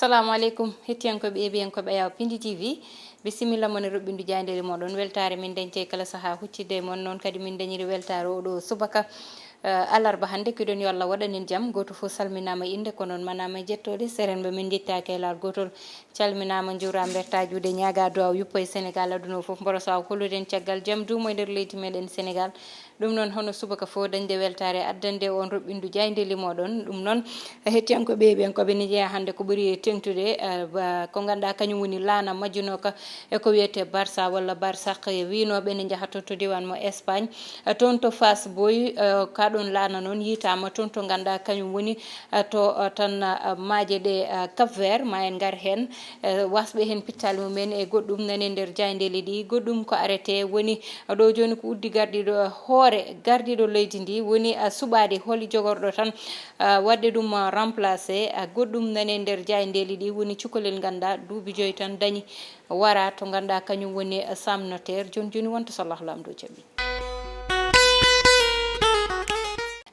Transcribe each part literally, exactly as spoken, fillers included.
Assalamu aleykum, hettiyankooɓe e ɓiyankooɓe Ayaw Pindi T V. Bisimilla mon e roɓɓindu jaayndeeli moɗon. Weltaare min dañte kala sahaa huccitde e mon, noon kadi min dañiri weltaare oɗo subaka, eh, alarba hannde. Kiɗon yo Allah waɗan en jam. Gooto fof salminaama e innde, ko noon manaama e jettoode. Serenɓe min njettaaki e laal gootol. Calminaama, njuuraama, mbertaa juuɗe, ñaagaa duwaaw yuppo e Senegaal, aduna o fof. Mboro so aw kolluɗen caggal jam duumo e nder leydi meɗen Senegaal. Ɗum noon, hono subaka fof, dañde weltaare, addande on roɓɓindu jaayndeeli moɗon. Ɗum noon, hettiyankooɓe e ɓiyankooɓe, ne jeyaa hannde ko ɓuri e teŋtude, eh, ba-, ko ngannduɗaa kañum woni laana majjunooka e ko wiyetee Barça walla Barsaq, e wiynooɓe ne njaha toon to diiwaan mo Espagne, eh, toon to Fass Boy, eh, kaa ɗoon laana noon yiytaama toon to ngannduɗaa kañum woni, eh, to, eh, tan, eh, maaje ɗe, eh, Cap Vert, ma en ngar heen, eh, waasɓe heen pittaali mumen e goɗɗum nani e nder jaayndeeli ɗi, goɗɗum ko arrêté woni. Ɗo jooni ko uddi gardiiɗo, eh, hoore gardiiɗo leydi ndi woni, eh, suɓaade holi jogorɗo tan, eh, waɗde ɗum, eh, remplacé, eh, goɗɗum nani e nder jaayndeeli ɗi woni cukalel ngannduɗaa duuɓi joyi tan dañi wara to ngannduɗaa kañum woni, eh, Sam Notaire. Jooni jooni wonta so Allahu Laamɗo jaɓi.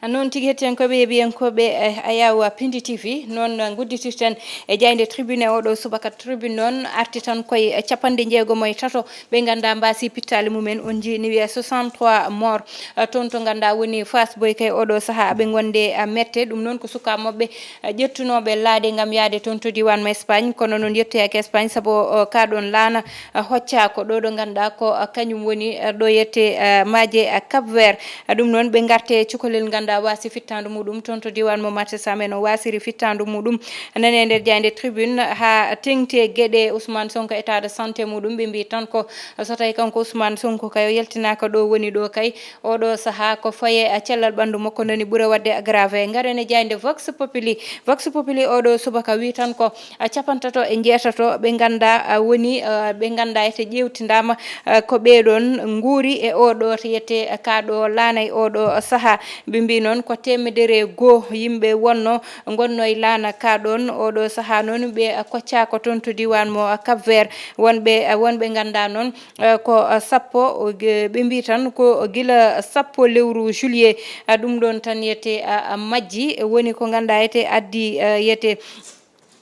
Noon tigi, hettiyankooɓe e ɓiyankooɓe, eh, Ayaw Pindi T V, noon, eh, ngudditirten e jaaynde tribune e oɗo subaka. Tribune noon arti tan koye, eh, capanɗe jeegom e tato ɓe ngannduɗaa mbaasi pittaali mumen, on njii ne wiya soixante-trois morts, eh, toon to ngannduɗaa woni Fass Boy kay oɗo sahaa ɓe ngonde, eh, mette. Ɗum noon ko sukaa maɓɓe, eh, ƴettunooɓe laaɗe ngam yahde toon to diiwaan mo Espagne, kono noon yettoyaaki Espagne sabu, eh, kaa ɗoon laana, eh, hoccaako ɗo, ɗo ngannduɗaa ko, eh, kañum woni, eh, ɗo yette, eh, maaje, eh, Cap Vert. Eh, ɗum noon ɓe ngarte cukalel ngannduɗaa waasi fittaandu muɗum toon to diiwaan mo Matam, no waasiri fittaandu muɗum. Nani e nder jaaynde tribune haa teŋti e geɗe Ousmane Sonko, état de santé muɗum, ɓe mbii tan ko so tawi kanko Ousmane Sonko kay o yaltinaaka ɗo woni ɗo kay, oɗo sahaa ko faye a cellal ɓanndu makko nani ɓura waɗde aggravé. Ngaren e jaaynde Vox Populi. Vox Populi oɗo subaka wii tan ko, a, capantato e njeetato ɓe ngannduɗaa, a, woni, a, ɓe ngannduɗaa ete ƴeewtindaama, a, ko ɓee ɗoon nguuri e oɗo to yette, a, kaa ɗo laana e oɗo sahaa. Ɓe mbii noon ko teemedere goo yimɓe wonno, ngonno e laana kaa ɗoon. Oɗo sahaa noon ɓe, a, koccaako toon to diiwaan mo, a, Cap Vert. Wonɓe, a, wonɓe ngannduɗaa noon, eh, ko, eh, sappo, o ge-, ɓe mbii tan ko gila sappo lewru juillet, eh, ɗum ɗoon tan yete, eh, eh, majji, eh, woni ko ngannduɗaa yete addi, eh, yete,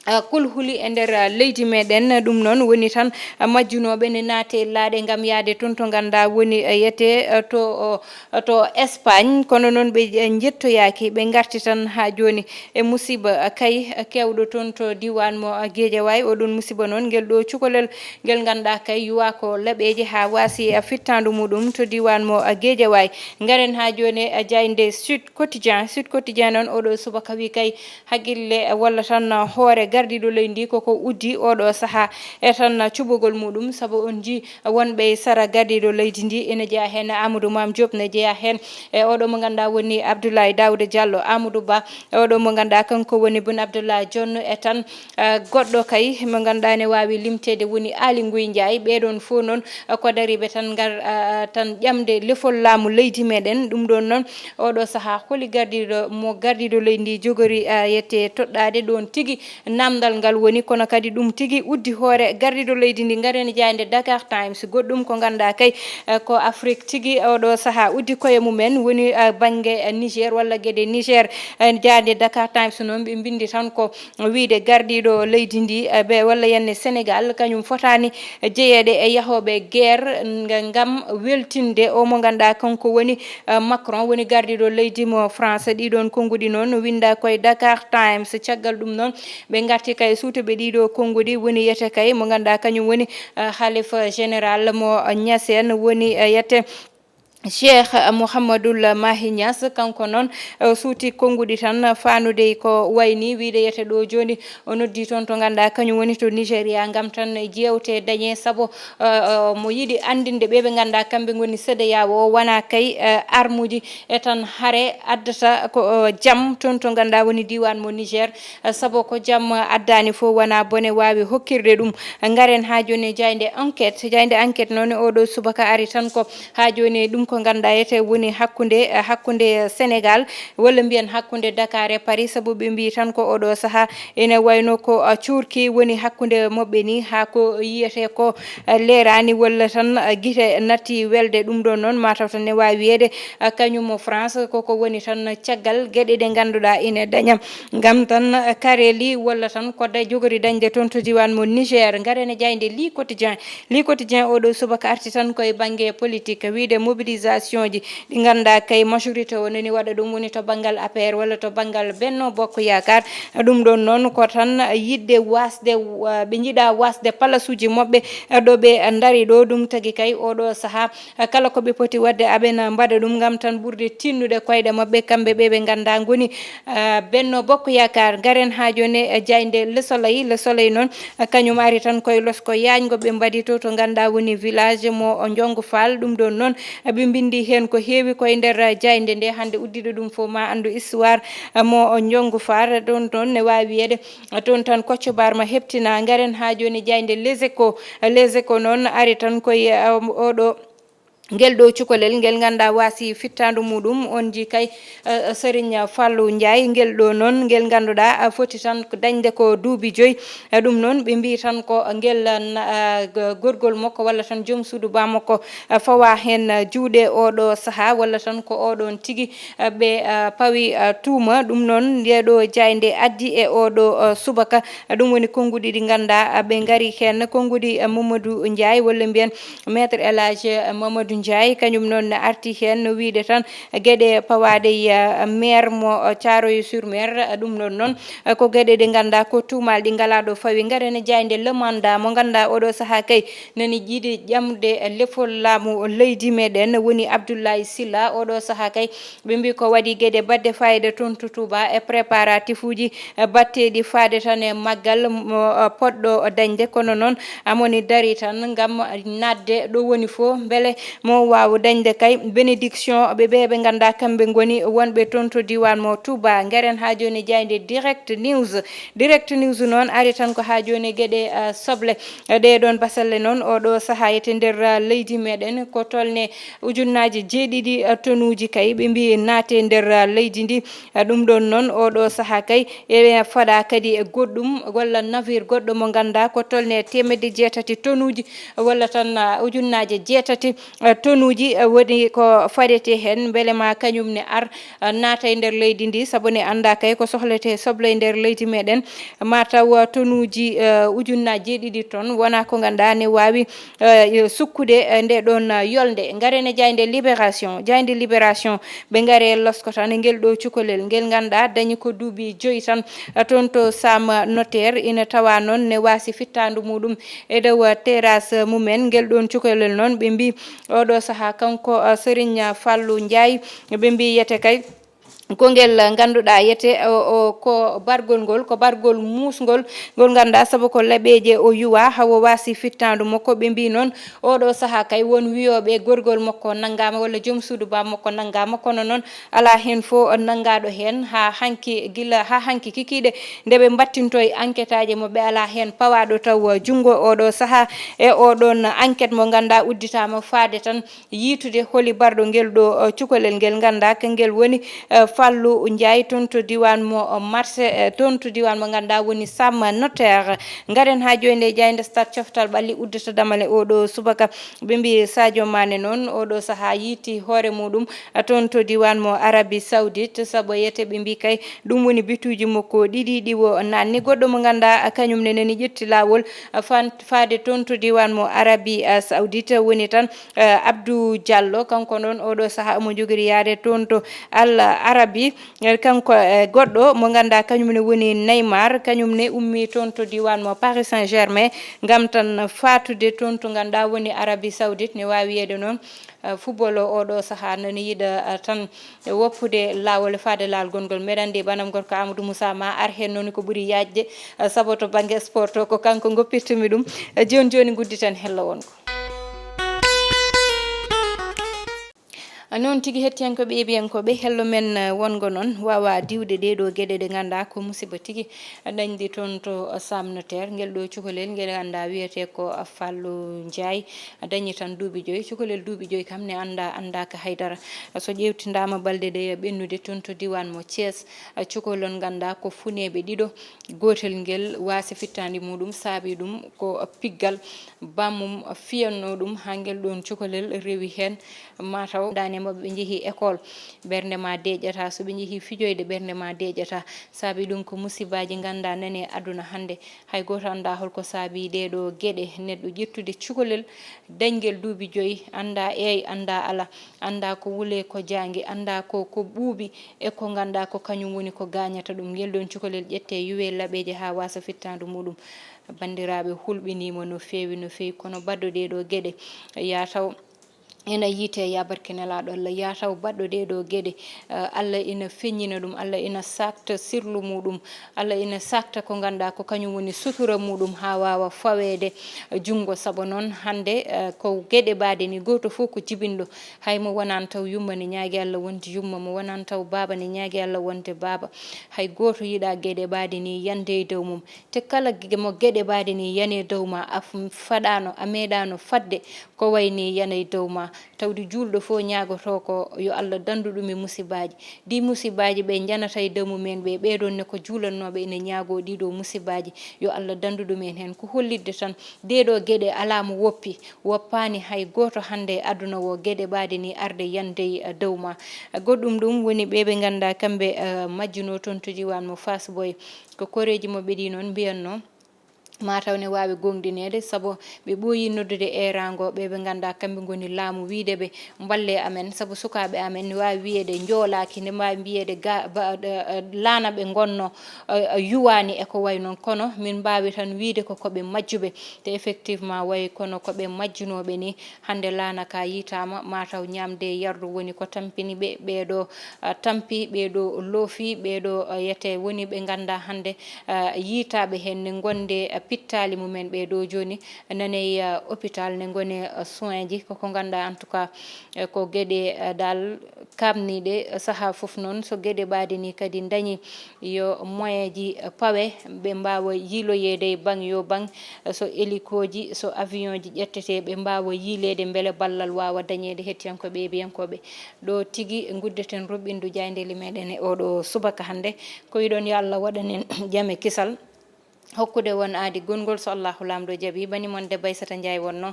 eh, kulhuli e nder, eh, leydi meɗen. Ɗum noon woni tan, eh, majjunooɓe ne naate laaɗe ngam yahde toon to ngannduɗaa woni, eh, yete, eh, to, o, to Espagne, kono noon ɓe, eh, njettoyaaki, ɓe ngarti tan haa jooni e musiba, eh, kay, eh, keewɗo toon to diiwaan mo, eh, Guédiawaye. Oɗon musiba noon, ngel ɗo cukalel ngel ngannduɗaa kay yuwaa ko laɓeeje haa waasi, eh, fittaandu muɗum to diiwaan mo, eh, Guédiawaye. Ngaren haa jooni, eh, jaaynde Sud Quotidien. Sud Quotidien noon oɗo subaka wii kay hakkille, eh, walla tan, eh, hoore gardiiɗo leydi ndi koko uddi oɗo sahaa e tan, eh, cuɓogol muɗum, sabu on njii wonɓe e sara gardiiɗo leydi ndi, ene jeyaa heen Amadou Mame Diop, ne jeyaa heen e oɗo mo ngannduɗaa woni Abdoulaye Daouda Diallo, Amadou Ba, e oɗo mo ngannduɗaa kanko woni Boun Abdallah Dionne, e tan, eh, goɗɗo kay mo ngannduɗaa ne waawi limteede woni Aly Ngouille Ndiaye. Ɓee ɗoon fof noon, eh, ko dariiɓe tan ngar, eh, tan ƴamde lefol laamu leydi meɗen. Ɗum ɗoon noon, oɗo sahaa holi gardiiɗo mo gardiiɗo leydi ndi jogori, eh, yette toɗɗaade ɗoon tigi. Naamndal ngal woni, kono kadi ɗum tigi uddi hoore gardiiɗo leydi ndi. Ngaren jaaynde Dakar Times, goɗɗum ko ngannduɗaa kay, eh, ko Afrik tigi oɗo sahaa uddi koye mumen, woni, eh, bannge, eh, Niger walla geɗe Niger. Eh, jaaynde Dakar Times noon ɓe mbinndi tan ko wiyde gardiiɗo leydi ndi, eh, ɓe walla yenne Senegaal, kañum fotaani jeyeede e yahooɓe guerre nga-, ngam weltinde o mo ngannduɗaa kanko woni, eh, Macron, woni gardiiɗo leydi mo France. Ɗii ɗoon konnguɗi noon winndaa koye Dakar Times. Caggal ɗum noon, ɓe ngarti kay suutuɓe ɗii ɗoo konnguɗi, woni yete kay mo ngannduɗaa kañum woni, eh, Khalifa Général mo Niassène, woni, eh, yete Cheikh Mouhamadoul Mahi Niass. Kanko noon, eh, suuti konnguɗi tan, faanude ko wayni wiyde yete ɗo jooni o noddi toon to ngannduɗaa kañum woni to Nigéria ngam tan jeewte dañee, sabu, eh, eh, mo yiɗi anndinde ɓe ɓe ngannduɗaa kamɓe ngoni CEDEAO o wonaa kay, eh, armuuji e tan hare addata ko, eh, jam toon to ngannduɗaa woni diiwaan mo Niger, eh, sabu ko jam addaani fof wonaa bone waawi hokkirde ɗum. Ngaren haa jooni e jaaynde Enquête. Jaaynde Enquête noon oɗo subaka ari tan ko haa jooni ɗum ko ko ngannduɗaa ete woni hakkunde, eh, hakkunde Sénégal, walla mbiyen hakkunde Dakar e Paris, sabu ɓe mbii tan ko oɗo sahaa ene wayno ko, eh, cuurki woni hakkunde maɓɓe ni, haa ko yiyetee ko, eh, leeraani, walla tan, eh, gite natti welde. Ɗum ɗoon noon, mataw tan ne waawi wiyeede, eh, kañum mo France, koko woni tan caggal geɗe ɗe ngannduɗaa ene daña, ngam tan, eh, kareeli walla tan ko da-, jogori dañde toon to diiwaan mo Niger. Ngaren e jaaynde Le Quotidien. Le Quotidien oɗo subaka arti tan koye bannge politique, wiyde mobilisation ji ɗi ngannduɗaa kay majorité o nani waɗa ɗum woni to banngal A P R walla to banngal Benno Bokk Yaakaar. Ɗum ɗoon noon ko tan yiɗde waasde, uh, ɓe njiɗa waasde palasuuji maɓɓe, uh, ɗo ɓe ndari ɗo. Ɗum tagi kay oɗo sahaa, uh, kala ko ɓe poti waɗde aɓena mbaɗa ɗum ngam tan ɓurde tinnude koyɗe maɓɓe, kamɓe ɓe ɓe ngannduɗaa ngoni, uh, Benno Bokk Yaakaar. Ngaren haa jooni e jaaynde Le Soleil. Le Soleil noon, uh, kañum ari tan koye losko yaajngo ɓe mbaɗi to, to ngannduɗaa woni village mo Ndiongo Fall. Ɗum ɗoon noon, uh, ɓe mbinndi heen ko heewi koye nder, uh, jaaynde nde. Hannde uddiɗo ɗum fof ma anndu histoire, uh, mo Ndiongo Fall. Ɗoon ɗoon ne waawi wiyeede, uh, toon tan Kocco Barma heɓtina. Ngaren haa jooni jaaynde Les Échos. Uh, Les Échos noon ari tan koye, uh, oɗo ngel ɗo cukalel ngel ngannduɗaa waasi fittaandu muɗum, on ji kay, eh, Serigne Fallou Ndiaye. Ngel ɗo noon ngel ngannduɗaa, eh, foti tan ko dañde ko duuɓi joyi. Eh, ɗum noon ɓe mbii tan ko ngel, eh, na-, eh, g-, gorgol makko walla tan joom suudu ba makko, eh, fawa heen, eh, juuɗe oɗo sahaa walla tan ko oɗon tigi, eh, ɓe, eh, pawi, eh, tuuma. Ɗum noon nde ɗo jaaynde addi e oɗo, eh, subaka. Eh, ɗum woni konnguɗi ɗi ngannduɗaa, eh, ɓe ngari heen, konnguɗi, eh, Mamadou Ndiaye walla mbiyen Maître El Hadj Mamadou Ndiaye, kañum noon ne arti heen no wiyde tan geɗe pawaaɗe e, eh, maire mo, eh, Thiaroye-sur-Mer. Eh, ɗum ɗoon noon, eh, ko geɗe ɗe ngannduɗaa ko tuumaal ɗi ngalaa ɗo fawi. Ngaren e jaaynde Le Mandat mo ngannduɗaa oɗo sahaa kay nani jiiɗi ƴamde, eh, lefol laamu leydi meɗen woni Abdoulaye Sylla. Oɗo sahaa kay ɓe mbii ko waɗi geɗe baɗɗe faayiida toon to Touba e préparatif uji, eh, baɗteeɗi faade tan e maggal mo, eh, poɗɗo dañde. Kono noon, amoni dari tan ngam naatde ɗo woni fof, mbele mo waawa dañde kay bénédiction ɓe, ɓe ɓe ngannduɗaa kamɓe ngoni wonɓe toon to diiwaan mo Touba. Ngaren haa jooni jaaynde Direct News. Direct News noon ari tan ko haa jooni geɗe, eh, soble. Eh, ɗee ɗoon basalle noon oɗo sahaa ete nder, eh, leydi meɗen ko tolne ujunnaaji jeeɗiɗi, eh, tonuuji kay ɓe mbii naate nder, eh, leydi ndi. Eh, ɗum ɗoon noon oɗo sahaa kay ene faɗa kadi e goɗɗum walla navire goɗɗo mo ngannduɗaa ko tolne teemedde jeetati tonuuji walla tan, eh, ujunnaaje jeetati, eh, tonuuji, eh, woni ko faɗetee heen mbele ma kañum ne ar, eh, naata e nder leydi ndi, sabu ne anndaa kay ko sohletee soble e nder leydi meɗen. Mataw, eh, tonuuji, eh, ujunnaaji jeeɗiɗi ton wonaa ko ngannduɗaa ne waawi, eh, sukkude, eh, nde ɗoon, eh, yolnde. Ngaren e jaaynde Libération. Jaaynde Libération, ɓe ngari e losko tan e ngel ɗo cukalel, ngel ngannduɗaa dañi ko duuɓi joyi tan, eh, toon to Sam Notaire. Ina tawa noon ne waasi fittaandu muɗum e dow, eh, terrasse mumen. Ngel ɗoon cukalel noon ɓe mbii oɗo sahaa kanko, eh, Serigne Fallou Ndiaye, ɓe mbii yete kay ko ngel ngannduɗaa yete o, o, ko bargol ngol, ko bargol muusngol, ngol ngannduɗaa sabu ko laɓeeje o yuwa, hawo waasi fittaandu makko. Ɓe mbii noon oɗo sahaa kay won wiyooɓe gorgol makko nanngaama walla joom suudu ba makko nanngaama, kono noon alaa heen fof nanngaaɗo heen haa hanki, gila haa hanki kikiiɗe nde ɓe mbattinto e enquêtaaji maɓɓe alaa heen pawaaɗo taw junngo oɗo sahaa e oɗoon enquête mo ngannduɗaa udditaama faade tan yiitude holi barɗo ngel ɗo, eh, cukalel ngel ngannduɗaa ko ngel woni, eh, Fallou Ndiaye toon to diiwaan mo, eh, marché, eh, toon to diiwaan mo ngannduɗaa woni Sam Notaire. Ngaren haa jooni e jaaynde Stade coftal ɓalli uddata damal e oɗo subaka. Ɓe mbii Sadio Mané noon oɗo sahaa yiiti hoore muɗum, eh, toon to diiwaan mo Arabie Saoudite, sabu yete ɓe mbii kay ɗum woni bituuji makko ɗiɗi ɗi o naatni. Goɗɗo mo ngannduɗaa, eh, kañum ne nani ƴetti laawol, eh, fan-, faade toon to diiwaan mo Arabie, eh, Saoudite woni tan eh, Abdou Diallo, kanko noon oɗo sahaa omo jogori yaade toon to Al Arabi. Eh, kanko, eh, goɗɗo mo ngannduɗaa kañum ne woni Neymar, kañum ne ummii toon to diiwaan mo Paris Saint-Germain ngam tan faatude toon to ngannduɗaa woni Arabie Saoudite, ne waawi wiyeede noon. Eh, football o oɗo sahaa nani yiɗa, eh, tan woppude laawol e faade laal gonngol. Mbeɗa anndi ɓanam gorko Amadou Moussa ma ar heen noon ko ɓuri yaajde, eh, sabu to bannge sport o ko kanko ngoppirtumi ɗum. Eh, jooni jooni ngudditen hello wongo. Noon tigi, hettiyankooɓe, heɗiyankooɓe, hello men, eh, wongo noon waawa diwde ɗee ɗoo geɗe ɗe nganndaa ko musiba tigi dañde toon to Sam Notaire. Ngel ɗoo cukalel ngel nganndaa wiyetee ko Fallou Ndiaye, dañi tan duuɓi joyi. Cukalel duuɓi joyi kam ne anndaa, anndaaka haydara. So ƴeewtindaama balɗe ɗe ɓennude toon to diiwaan mo Thiès, cukalel nganndaa ko funeeɓe ɗiɗo. Gootel ngel waasi fittaandi muuɗum, saabii ɗum ko piggal bammum fiyannoo ɗum, haa ngel ɗoon cukalel rewi heen. Mataw daande maɓɓe ɓe njehii école, ɓernde ma deeƴataa. So ɓe njehii fijoyde, ɓernde ma deeƴataa. Saabii ɗum ko musibaaji nganndaa nani e aduna hannde. Hay gooto anndaa hol ko saabii ɗee ɗoo geɗe. Neɗɗo ƴettude cukalel, dañgel duuɓi joyi, anndaa eey, anndaa alaa, anndaa ko wulee, ko jaangi, anndaa ko, ko ɓuuɓi, e ko nganndaa ko kañum woni ko gaañata ɗum. Ngel ɗoon cukalel ƴettee, yuwee laɓeeje haa waasa fittaandu muuɗum. Banndiraaɓe, hulɓiniima no feewi, no feewi, kono baɗɗo ɗee ɗoo geɗe, yaa taw ina yiite, yaa barke nelaaɗo Allah, yaa taw baɗɗo ɗee ɗoo geɗe, eh, Allah ina feññina ɗum, Allah ina saakta sirlu muuɗum, Allah ina saakta ko nganndaa ko kañum woni sutura muuɗum haa waawa faweede junngo. Sabu noon hannde, eh, ko geɗe mbaɗe ni, gooto fof ko jibinɗo. Hay mo wonaani taw yumma ne ñaagi Allah wonde yumma, mo wonaani taw baaba ne ñaagi Allah wonde baaba. Hay gooto yiɗaa geɗe mbaɗe ni yande e dow mum. Te kala ge-, mo geɗe mbaɗe ni yani e dow ma, a f-, faɗaano, a meeɗaano fadde ko wayi ni yana e dow ma. Tawde juulɗo fof ñaagotoo ko yo Allah danndu ɗum e musibaaji. Ɗii musibaaji ɓe njanata e dow mumen ɓe, ɓee ɗoon ne ko juulannooɓe ina ñaagoo ɗii ɗoo musibaaji, yo Allah danndu ɗum en heen. Ko hollitde tan ɗee ɗoo geɗe alaa mo woppi, woppaani hay gooto hannde e aduna o, geɗe mbaɗe ni arde yande e dow ma. Goɗɗum ɗum woni ɓe ɓe nganndaa kamɓe, eh, majjunoo toon to diiwaan mo Fass Boy. Ko koreeji maɓɓe ɗi noon mbiyatnoo, mataw ne waawi goongɗineede, sabu ɓe ɓooyii noddude eeraango ɓe ɓe nganndaa kamɓe ngoni laamu, wiyde ɓe mballee amen, sabu sukaaɓe amen ne waawi wiyeede njoolaaki, ne mbaawi mbiyeede ga-, ba-, eh, eh, laana ɓe ngonnoo, eh, eh, yuwaani e ko wayi noon, kono min mbaawi tan wiyde ko ko ɓe majjuɓe. Te effectivement, wayi kono ko ɓe majjunooɓe ni, hannde laana ka yiytaama, mataw ñaamde e yardu woni ko tampini ɓe, ɓee ɗoo, ah, tampi, ɓee ɗoo loofi, ɓee ɗoo, ah, yete woni ɓe nganndaa hannde, ah, yiytaaɓe heen ne ngonde, ah, pittaali mumen ɓee ɗoo jooni, nane e, ah, hôpital ne ngone, ah, soin ji, koko nganndaa en tout cas, eh, ko geɗe, ah, dal kaamniiɗe, ah, sahaa fof noon so geɗe mbaɗe ni kadi dañi yo moyen ji, eh, pawe, ɓe mbaawa yiiloyeede e baŋ yo baŋ, eh, so hélicooji, so avion ji ƴettetee, ɓe mbaawa yiileede mbele ballal waawa dañeede. Hettiyankooɓe, heɗiyankooɓe, ɗo tigi nguddeten roɓɓindu jaayndeeli meɗen e oɗo subaka hannde. Ko yiɗon yo Allah waɗan en jam e kisal, hokkude won aadi gonngol so Allahu Laamɗo jaɓi. Bani mon debbo Aissata Ndiaye wonno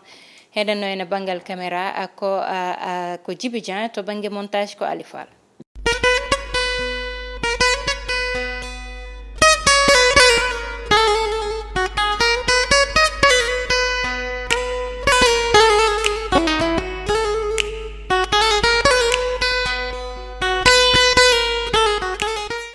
heɗen no ene banngal caméra, a, ko, a, a, ko Djiby Dieng, to bannge montage ko Ali Fall.